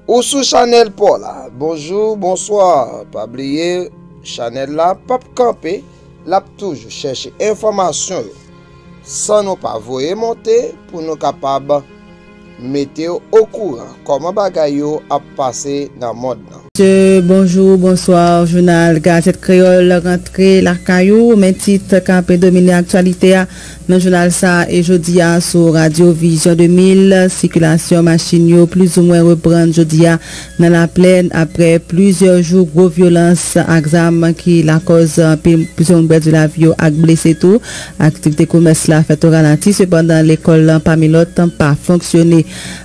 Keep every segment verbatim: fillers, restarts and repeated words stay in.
Ou sou chanèl pa w la. Bonjou, bonswa. Pa bliye, chanèl la p ap kanpe, l ap toujou chèche enfòmasyon yo. San nou pa voye monte pou nou kapab mete w okouran kòman bagay yo ap pase nan mond lan. Mesye, bonjou, bonswa. Jounal Gazèt Kreyòl rantre lakay ou, men tit k ap domine aktyalite a nan jounal sa a. E jodi a, sou Radyo Vizyon de mil, sikilasyon machin yo plizoumwen reprann jodi a nan Laplèn, aprè plizyè jou gwo vyolans ak zam ki lakòz anpil, plizyè moun pèdi lavi yo ak blese tou. Aktivite komès la fèt o ralanti, sepandan lekòl lan pami lòt pa fonksyone.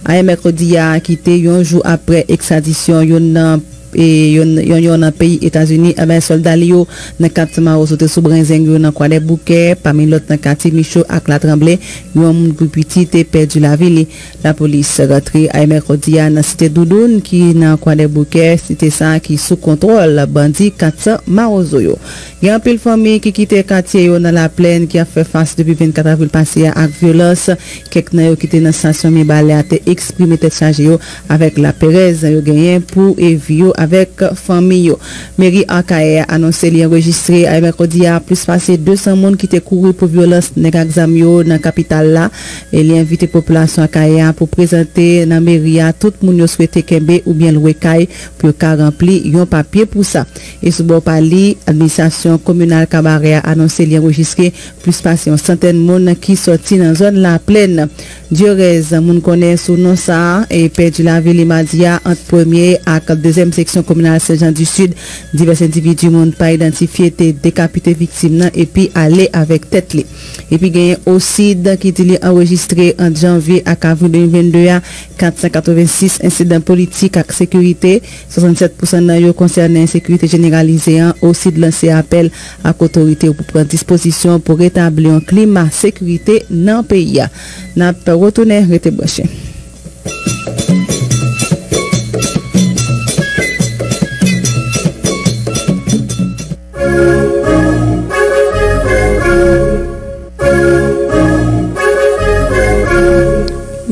Ayè mèkredi a, ki te yon jou aprè ekstradisyon youn nan e youn, youn, youn nan peyi Etazini, enben, sòlda li yo nan katye Mawozo te sou brenzeng yo nan Kwadèboukè, pami lòt nan katye Micho ak Latranble, yon moun pi piti te pèdi lavi li. Lapolis rantre ayè mèkredi a nan Site Doudoun ki nan Kwadèboukè, site sa a ki sou kontwòl bandi katye Mawozo yo. Gen anpil fanmi ki kite katye yo nan Laplèn ki ap fè fas depi vennkat avril pase a ak vyolans. Kèk nan yo ki te nan estasyon Mibalè a te eksprime tèt chaje yo avèk laperèz yo genyen pou e vi yo avèk fanmi yo. Meri Akayè a anonse li anrejistre ayè mèkredi a plis pase de san moun ki te kouri pou vyolans nèg ak zam yo nan kapital la. E li envite popilasyon Akayè a pou prezante nan meri a tout moun yo swete kenbe oubyen lwe kay pou yo ka ranpli yon papye pou sa. E sou bò pa li, administrasyon kominal Kabarè a anonse li anrejistre plis pase yon santèn moun ki sòti nan zòn Laplèn. Dyorèz, moun konnen sou non sa a, e pèdi lavi li madi a ant premye ak dezyèm seksyon kominal Sen Jan di Sid. Divès endividi moun pa idantifye te dekapite viktim nan epi ale avèk tèt li. Epi genyen OCID ki di li anrejistre ant janvye ak avril de mil vennde a kat san katrevensis ensidan politik ak sekirite. Swasannsèt pousan nan yo konsène ensekirite jeneralize an. OCID lanse apèl ak otorite yo pou pran dispozisyon pou retabli yon klima sekirite nan peyi a. N ap retounen, rete branche.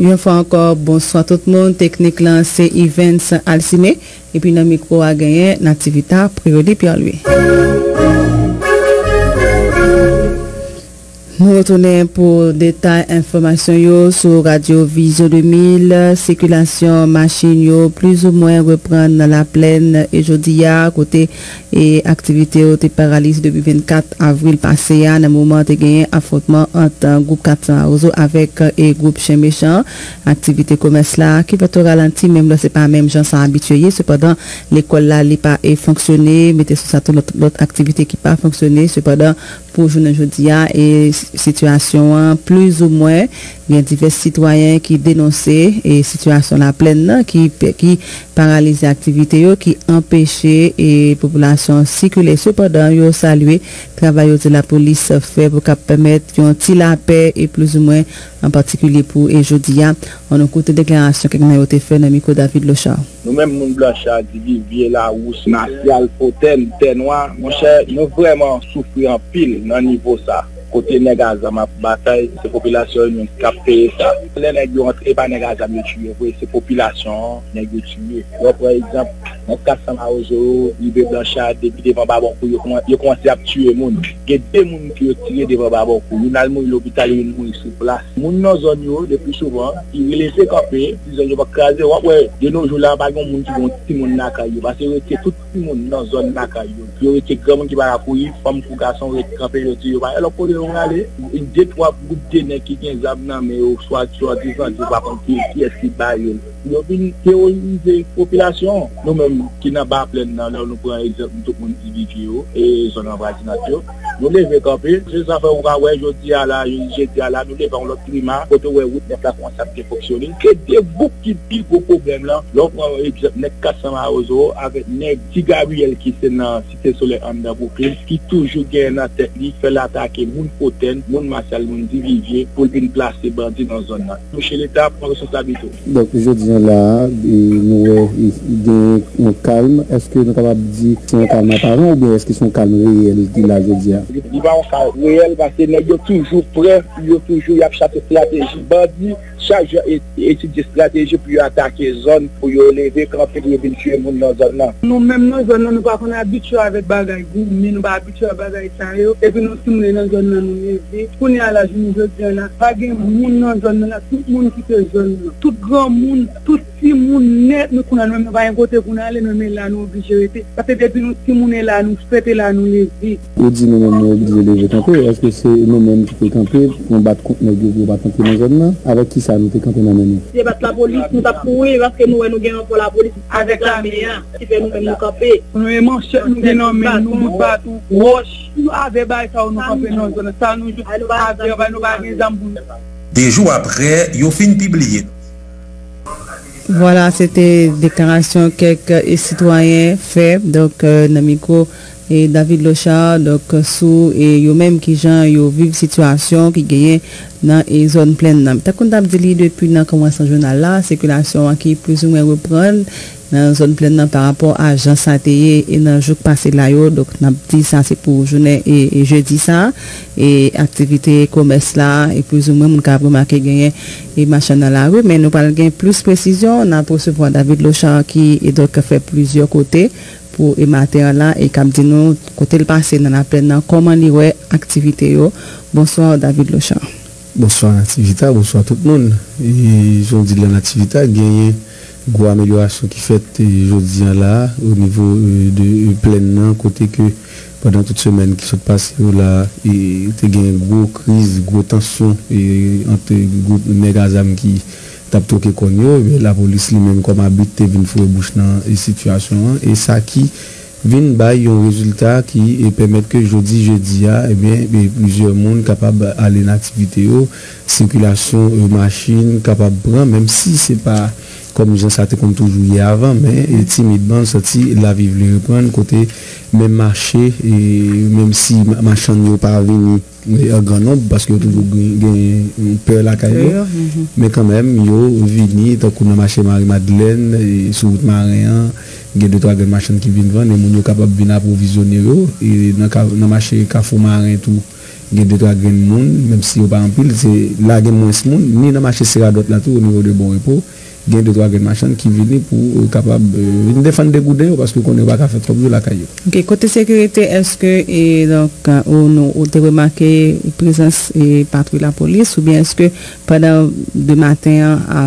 Yon fwa ankò, bonswa tout moun. Teknik lan se Ivens Alcime. Epi nan mikwo a genyen Nativita Prioli Pierre Louis. Nou retounen pou detay enfòmasyon yo sou Radyo Vizyon de mil. Sikilasyon machin yo plizoumwen reprann nan Laplèn e jodi a, kote e aktivite yo te paralize depi vennkat avril pase a, nan moman te genyen afwontman ant gwoup katye Mawozo avèk e gwoup Chen Mechan. Aktivite komès la ki fèt o ralanti, menm lè se pa menm jan sa abitye ye. Sepandan, lekòl la, li pa e fonksyone, mete sou sa tou lòt, lòt aktivite ki pa fonksyone. Sepandan, pou jounen jodi a, e sitiyasyon an plizoumwen, gen divès sitwayen ki denonse e sitiyasyon Laplèn nan ki, ki paralize aktivite yo, ki anpeche e popilasyon sikile. Sepandan, yo salye travay yo di lapolis fè pou k ap pèmèt yon ti lapè e plizoumwen an patikilye pou e jodi a. Ann nou koute deklarasyon kèk nan yo te fè nan mikwo David Lochard. Nou menm moun Blanchadi, Vivye, Lawous, Masyal, Fotèn, Tènwa, monchè, nou vrèman soufri anpil nan nivo sa. Kote nèg a zam ap batay, se popilasyon yo menm k ap peye sa. Lè nèg yo antre, e pa nèg a zam yo tiye vre, se popilasyon an nèg yo tiye. Lè w pran egzanp, nèg kat san Mawozo yo rive Blanchard, depi devan Babonkou, yo kouman-, yo kòmanse ap tiye moun. Gen de moun ke yo tiye devan Babonkou. Youn al mouri lopital, youn mouri sou plas. Moun nan zòn yo, le pli souvan, ki releve kanpe, si zòn yo pa kraze, w ap wè, de no jou la, pa gen moun ki gen yon timoun lakay yo. Paske yo retire tout timoun nan zòn lakay yo. Yo retire granmoun ki pa ka kouri, fanm kou gason ret kanpe, yo di yo pa gen lòt kote yo prale. De twa gwoup de nèg ki gen zam nan men yo, swadizan, yo pa konn ki, kiyès ki ba yo l. Yo vin teworize popilasyon an. Nou menm ki nan Ba Plèn nan, lè nou pran egzanp, tout moun di Vivye yo, e zòn Anvradinant yo, nou leve kanpe. Se sa fè ou ka wè jodi a la, jedi a la, nou leve yon lòt klima, kote ou wè wout nèf la kòmanse ap defonksyone. Se de gwoup ki pi gwo pwoblèm lan. Lè w pran egzanp nèg kat san Mawozo avèk nèg Ti Gabriyèl ki se nan Site Solèy anndan Brooklyn, ki toujou genyen nan tèt li fè l atake moun Fotèn, moun Masyal, moun Divivye pou l vin plase bandi nan zòn nan. Touche Leta pran responsablite w. Donk, jodi a la a, e, nou wè, e, gen yon kalm. Èske nou kapab di se yon kalm aparan oubyen èske se yon kalm reyèl ki la jodi a? Li pa yon kalm reyèl paske nèg yo toujou prè, yo toujou y ap chache estrateji. Bandi chak jou e- etidye estrateji pou yo atake zòn, pou yo leve kanpe, pou yo vin tiye moun nan zòn nan. Nou menm nan zòn nan, nou pa konn abitye avèk bagay goumè, nou pa abitye avèk bagay sa yo. Epi nou timoun nan zòn nan, nou leve. Kounye a la, jounen jodi a la, pa gen moun nan zòn nan la, tout moun kite zòn nan. Tout granmoun, tout timoun nèt, nou kounye a nou menm, nou pa gen kote pou nou ale, nou menm la, nou oblije rete. Paske depi nou timoun la, nou fèt la, nou leve. Ou di nou menm nou oblije leve kanpe, èske se nou menm ki te kanpe pou konbat kont nèg yo pou yo pa t antre nan zòn nan? Avèk kisa nou te kanpe nan men nou? Se pa t lapolis, nou t ap kouri paske nou wè nou gen ranfò lapolis avèk lame a, ki fè nou menm nou kanpe. Nou e manchèt nou gen nan men nou, bout baton, wòch, nou avè bagay sa yo nou kanpe nan zòn nan. Sa nou jis avè, nou pa gen zam pou nou. De jou apre, yo fin pibliye. Vwala, se te deklarasyon kèk e, sitwayen fè, donk, e, nan mikwo e, David Lochard, donk, sou e, yo menm kijan yo viv sitiyasyon ki genyen nan e, zòn plèn nan. Tankou n t ap di li depi nan kòmansman jounal la, sikilasyon an ki plizoumwen reprann nan zòn plèn nan pa rapò a jan sa te ye e nan jou k pase la yo. Donk, n ap di sa se pou jounen e, e jedi sa a. E aktivite komès la, e plizoumwen moun ka ap remake genyen e machann nan lari, men nou pral gen plis presizyon. N ap resevwa David Lochard ki e donk fè plizyè kote pou e maten an la e k ap di nou kote l pase nan laplèn nan, kòman li wè aktivite yo. Bonswa David Lochard. Bonswa Nativita, bonswa tout moun. E jan w di l la Nativita, genyen gwo amelyorasyon ki fèt e, jodi a la a o nivo e, de e, plèn nan kote ke pandan tout semèn ki sot pase yo la a, e, te gen gwo kriz, gwo tansyon e, ant gwoup nèg a zam ki t ap twoke kòn yo, ebyen lapolis li menm kòm abit te vin foure bouch nan e, sitiyasyon an e sa ki vin bay yon rezilta ki e, pèmèt ke jodi jedi a, ebyen e, plizyè moun kapab ale nan aktivite yo, sikilasyon e, machin kapab pran, menm si se pa kòm jan sa te konn toujou ye avan, men e, timidman n santi lavi vle reprann kote menm mache, e, menm si ma- machann yo pa vini e, an gran nonb, paske yo toujou gen- genyen pè lakay yo, men kanmenm yo vini, tankou nan mache Mari Madlèn, e, sou wout Maren an, gen de twa grenn machann ki vin vann, e moun yo kapab vin apwovizyone yo, e nan ka- nan mache Kafou Maren tou, gen de twa grenn moun, menm si yo pa anpil, se la gen mwens moun, ni nan mache Seradòt la tou, o nivo de Bon Repo, gen de twa grenn machann ki vini pou kapab vin defann degouden yo, paske ou konnen yo pa ka fè twòp jou lakay yo. Ok, kote sekirite, èske e donk ou nou ou te remake prezans e patwouy lapolis, oubyen èske pandan de maten an a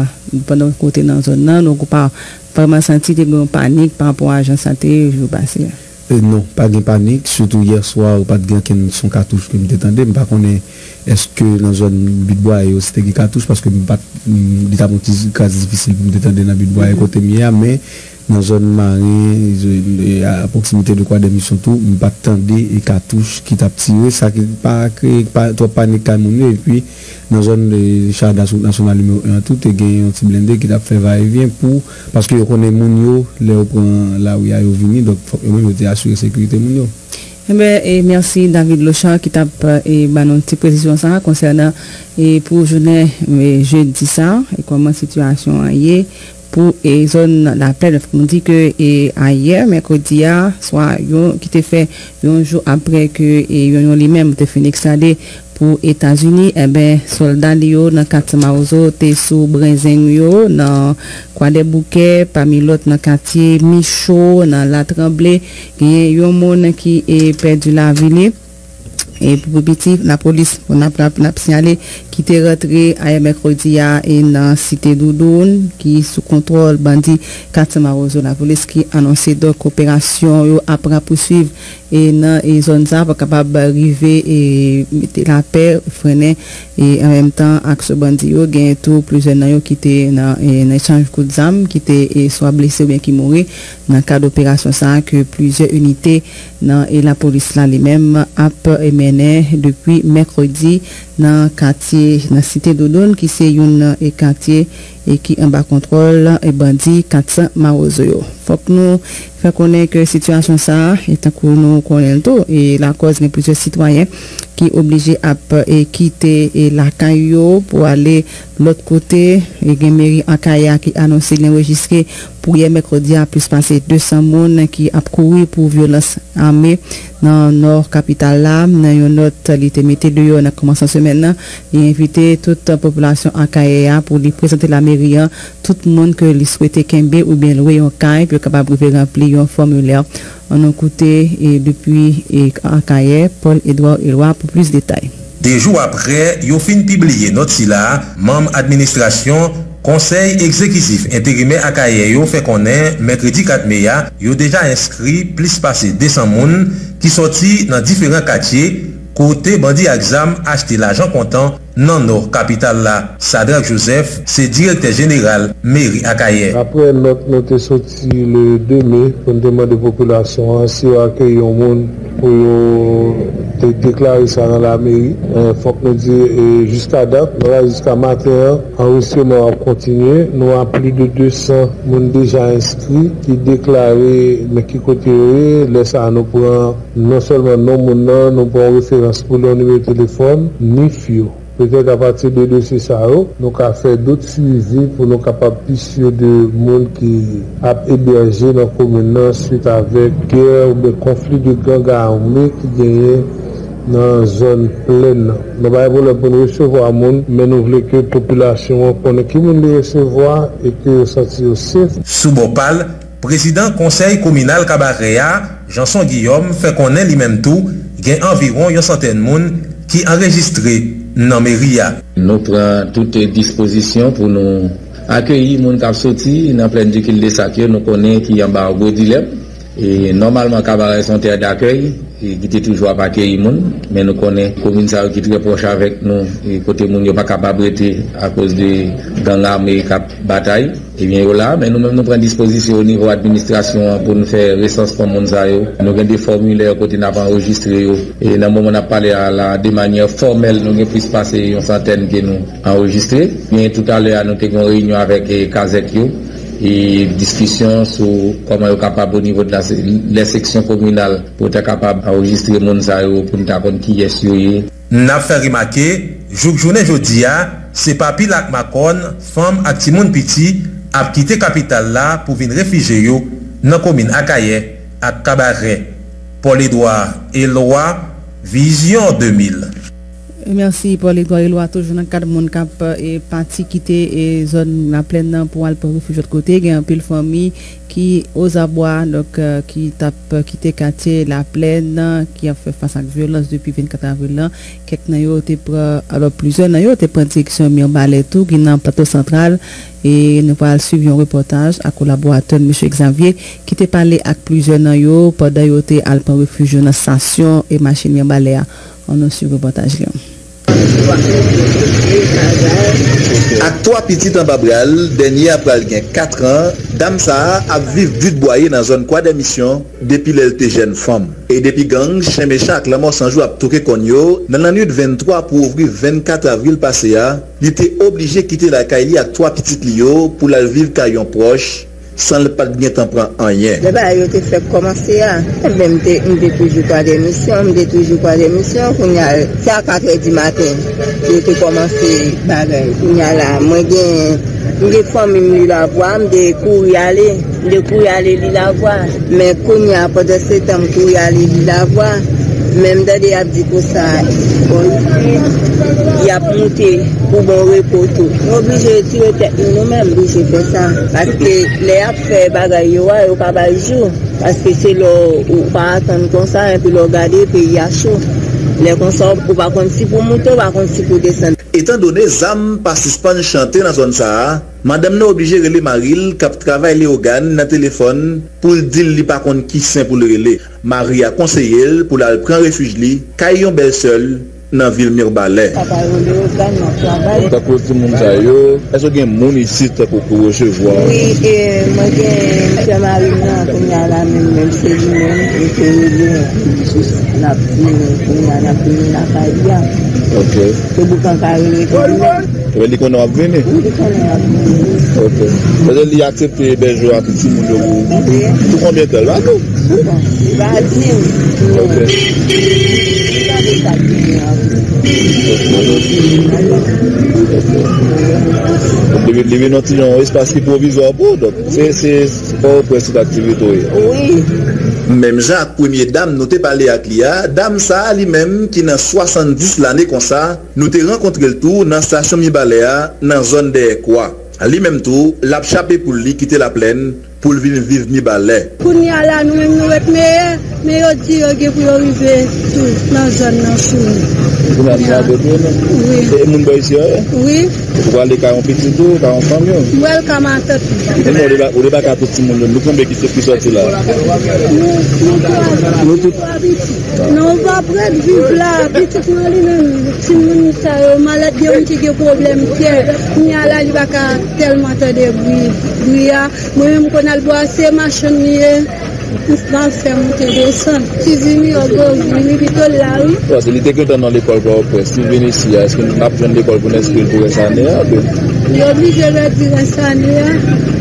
pandan w te nan zòn nan, donk ou pa vrèman santi te gen yon panik pa rapò a jan sa te ye jou pase a? E non, pa gen panik, sitou yè swa ou pa t gen okenn son katouch ke m te tande, m pa konnen èske nan zòn Bit Bwaye yo si te gen katouch, paske m pa t, li t ap yon ti kras difisil pou m te tande nan Bit Bwaye kote m ye a, men nan zòn Maren, a pwoksimite de Kwadèmisyon tou, m pa t tande e katouch ki t ap tire, sa ki pa kreye pa twòp panik kay moun yo, epi nan zòn e, Chada sou wout nasyonal nimewo en an tou, te gen yon ti blende ki t ap fè vayevyen pou, paske yo konnen moun yo, lè yo pran lari a, yo vini, donk fòk yo menm yo te asire sekirite moun yo. Enben, e mèsi David Lochard ki t ap e, ban nou ti presizyon sa a konsènan e, pou jounen e, jedi sa a, e kòman sitiyasyon an ye pou e, zòn Laplèn. Fòk nou di ke e, ayè, mèkredi a, swa yon ki te fè yon jou apre ke e, Yonyon li menm te fin ekstrade pou Etazini, enben, sòlda li yo nan katye Mawozo te sou brenzeng yo nan Kwadèboukè, pami lòt nan katye Micho, nan Latranble, genyen yon moun ki e pèdi lavi li. E pou pi piti, lapolis, n ap n ap n ap siyale, ki te rantre ayè mèkredi a e nan Site Doudoun, ki sou kontwòl bandi katye Mawozo, lapolis ki anonse donk operasyon yo ap rapousuiv e nan e zòn sa pou kapab rive e mete lapè, frennen e an menm tan aksyon bandi yo. Genyen tou plizyè nan yo ki te nan e nan echanj kout zam ki te e swa blese oubyen ki mouri nan kad operasyon sa a ke plizyè inite nan e lapolis la li menm ap e mennen depi mèkredi nan katye nan Site Doudoun ki se youn nan e katye e ki anba kontwòl e bandi katye Mawozo yo. Fòk nou fè konnen ke sitiyasyon sa a, e tankou nou konnen l tou, e lakòz gen plizyè sitwayen ki oblije ap e kite e lakay yo pou ale lòt kote. E gen meri Akaya ki anonse li anrejistre pou yè mèkredi a plis pase de san moun ki ap kouri pou vyolans ame nan nò kapital la. Nan yon nòt li te mete deyò nan kòmansman semèn nan, li envite tout popilasyon Akayè a pou li prezante lameri a tout moun ke li swete kenbe oubyen lwe yon kay pou yo kapab rive ranpli yon fòmilè. Ann nou koute e depi e Akayè, Paul Edouard Eloi pou plis detay. De jou apre yo fin pibliye nòt sila a, manm administrasyon Konsèy Egzekitif Enterimè Akayè yo fè konnen mèkredi kat me a, yo deja enskri plis pase de san moun ki sòti nan diferan katye kote bandi ak zam achte lajan kontan nan nò kapital la. Sadrac Joseph se direktè jeneral meri Akayè. Daprè nòt nou te soti le de me pou n te mande popilasyon an si yo akeyi yon moun pou yo te deklare sa nan lameri. Men fòk nou di, e, jiska dat, nou la jiska maten an, anrejistreman an ap kontinye. Nou a plis de de san moun deja enskri ki deklare nan ki kote yo ye. Lè sa a, nou pran non sèlman non moun nan, nou pran yon referans pou li, yon nimewo telefòn, nif yo. Petèt apati de dosye sa yo, nou ka fè dòt swivi pou nou kapab pi si de moun ki ap ebèje nan komin nan swit avèk gè oubyen konfli de gang ame ki genyen nan zòn plèn nan. Nou pa gen pwoblèm pou n resevwa moun, men nou vle ke popilasyon an konnen ki moun li resevwa e ke yo santi yo sef. Sou bò pa l, prezidan konsèy kominal Kabarè a, Janson Guillaume, fè konnen li menm tou gen anviwon yon santèn moun ki anrejistre nan meri a. Nou pran tout dispozisyon pou nou akeyi moun k ap soti nan plèn di Kildesak yo, nou konnen ki anba gwo dilèm. E nòmalman, Kabarè se yon tè dakèy e ki te toujou ap akeyi moun, men nou konnen komin sa yo ki trè pwòch avèk nou, e kote moun yo pa kapab rete akoz de gang ame k ap batay. Ebyen, yo la, men nou menm nou pran dispozisyon o nivo administrasyon an pou n fè resansman moun sa yo. Nou gen de fòmilè kote n ap anrejistre yo. E nan moman n ap pale a la, de manyè fòmèl, nou gen plis pase yon santèn ke nou anrejistre. Men toutalè a, nou te gen yon reyinyon avèk, e, kazèk yo, e diskisyon sou kòman yo kapab o nivo de la se-, lè seksyon kominal pou ta kapab anrejistre moun sa yo, pou n ta konn kiyès yo ye. N ap fè remake, jouk jounen jodi a, se pa pil ak makòn, fanm ak timoun piti ap kite kapital la pou vin refijye yo nan komin Akayè ak Kabarè. Paul Edouard Eloi, Vizyon de mil. Mèsi, Paul Edouard Eloi. Toujou nan kad moun k ap, e, pati kite, e, zòn Laplèn nan pou al pran refij lòt kote. Gen anpil fanmi ki ozabwa, donk, e, ki t ap kite katye Laplèn nan, ki ap fè fas ak vyolans depi vennkat avril lan. Kèk nan yo te pran, alò, plizyè nan yo te pran direksyon Mibalè tou, ki nan Plato Santral. E nou pral swiv yon repòtaj ak kolaboratè n, mesye Xavier, ki te pale ak plizyè nan yo pandan yo te al pran refij yo nan estasyon e machin Mibalè a. Ann nou swiv repòtaj li an. Ak twa pitit anba bra l, dènye a pral gen kat an, dam sa a ap viv Bwit Bwaye nan zòn Kwadèmisyon depi lè l te jèn fanm. E depi gang, chen mechan ak lanmò san jou ap touke kòn yo, nan lannwit venntwa pou ouvri vennkat avril pase a, li te oblije kite lakay li ak twa pitit li yo pou l al viv kay yon pwòch, san l pa t gentan pran anyen. Lè bagay yo te fèk kòmanse a, enben, m te, m te toujou Kwadèmisyon, m te toujou Kwadèmisyon, kounye a, se a katrè di maten, yo te kòmanse bagay. Kounye a la, mwen gen, m gen fanmi m Lilavwa, m te kouri ale, m te kouri ale Lilavwa. Men kounye a, pandan se tan m kouri ale Lilavwa, men m tande y ap di konsa, bon, y ap moute pou bon repo tou. Nou oblije retire tèt nou, nou menm, oblije fè sa. Paske lè y ap fè bagay yo a, yo ka bay jou. Paske se lè w pa atann konsa, epi lè w gade, peyi a cho. Lè konsa, ou pa konn si pou w moute, ou pa konn si pou w desann. Etandone zam pa sispann chante nan zòn sa a, madanm nan oblije rele mari l k ap travay Leyogàn nan telefòn pou l di l li pa konn ki sen pou l rele. Mari a konseye l pou l al pran refij li kay yon bèlsè l nan vil Mibalè. Papa yo Leyogàn nan travay. Tankou timoun sa yo, èske gen moun isit tankou pou resevwa? Wi, e, mwen gen sè mari m nan, kounye a la menm, menm se li menm, li te rele jis l ap vini, kounye a l ap vini lakay li a. Ok. Se boukan ka rele tou li menm. Ebyen, li konnen w ap vini? Wi, li konnen m ap vini. Ok. Petèt li aksepte ebèje w ak timoun yo pou, wi, pou konbyen tan? L pa di w? Li pa di m. Ok. Li tande sa k genyen an. Li vin, li vin nan ti yon espas ki pwovizwa pou ou, donk se, se, se pa yon prensip aktivite w ye. Wi. Menm jan ak premye dam nou te pale ak li a, dam sa a li menm ki nan swasanndis lane konsa, nou te rankontre l tou nan estasyon Mibalè a nan zòn dèyè kwa. Li menm tou, l ap chape poul li kite Laplèn pou l vin viv Mibalè. Kounye a la, nou menm nou ret meyè, men yo di yo gen pou yo rive tou nan zòn nan sou nou. Kounye a nou la ret meyè, non? Wi. E moun bò isi a, wi? Wi. Ou prale ka yon pitit ou, ka yon fanmi ou? Mwen, l ka matant. Ou te ba, ou te ba ka tout timoun yo, nou konbyen ki, ki sòti la? Nou, nou twa, nou tout twa pitit. Non, ou pa prèt viv la, pitit mwen li menm, timoun sa yo, malad gen moun ki gen pwoblèm kè. Kounye a la, li pa ka tèlman tande bri, bri a. Mwen menm, m konn al bwase, machann li ye. M ap fè moute desann. Ti Junior gwo vini pito l la, wi. Paske li te gentan nan lekòl Pòtoprens, li vin isi a, èske n ap jwenn lekòl pou n enskri l pou rès ane a, oubyen? Li oblije redi rès ane a.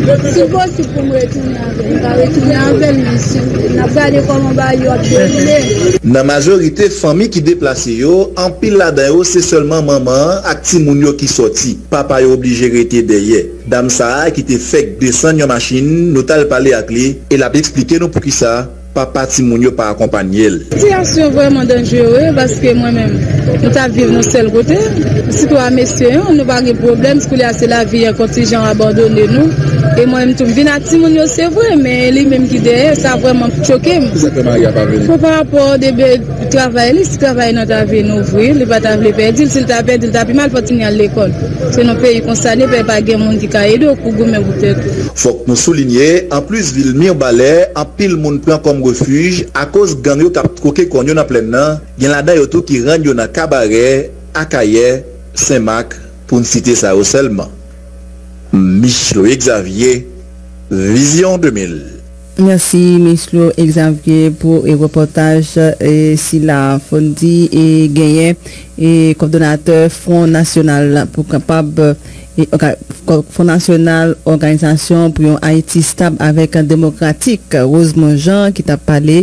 Si posib pou m retounen avè l, m ka retounen avè l, men si n ap gade kòman bagay yo ap dewoule. Nan majorite fanmi ki deplase yo, anpil ladan yo se sèlman manman an ak timoun yo ki sòti. Papa yo oblije rete dèyè. Dam sa a ki te fèk desann yon machin, nou t al pale ak li, e l ap eksplike nou poukisa papa timoun yo pa akonpanye l. Sitiyasyon vrèman danjere paske mwen menm, nou t ap viv nou sèl kote, sitou a mesye an, nou pa gen pwoblèm, koulye a se lavi an kontijan abandone nou. E mwen menm tou, m vin ak timoun yo, se vre, men li menm ki dèyè, sa vrèman choke m. Poukisa ke mari a pa vini? Bon, pa rapò de be-, travay li, si travay nan ta vin ouvri, li pa ta vle pèdi l, si l ta pèdi l, ta pi mal, fò timoun al lekòl. Se nan peyi konsa n ye, pa gen moun ki ka ede w pou goumen pou tèt ou. Fòk nou soulinye, anplis vil Mibalè, anpil moun pran kòm refij akoz gang yo k ap twoke kòn yo nan plèn nan, gen ladan yo tou ki rann yo nan Kabarè, Akayè, Senmak, pou n site sa yo sèlman. Michloé Xavier, Vizyon de mil. Mèsi, Michloé Xavier, pou, e, repòtaj, e, sila. Fò n di, e, genyen, e, kòdonatè Front National pou kapab, e, oga-, kò-, Front National, Òganizasyon pou yon Ayiti Stab avèk Demokratik, Rosemond Jean, ki t ap pale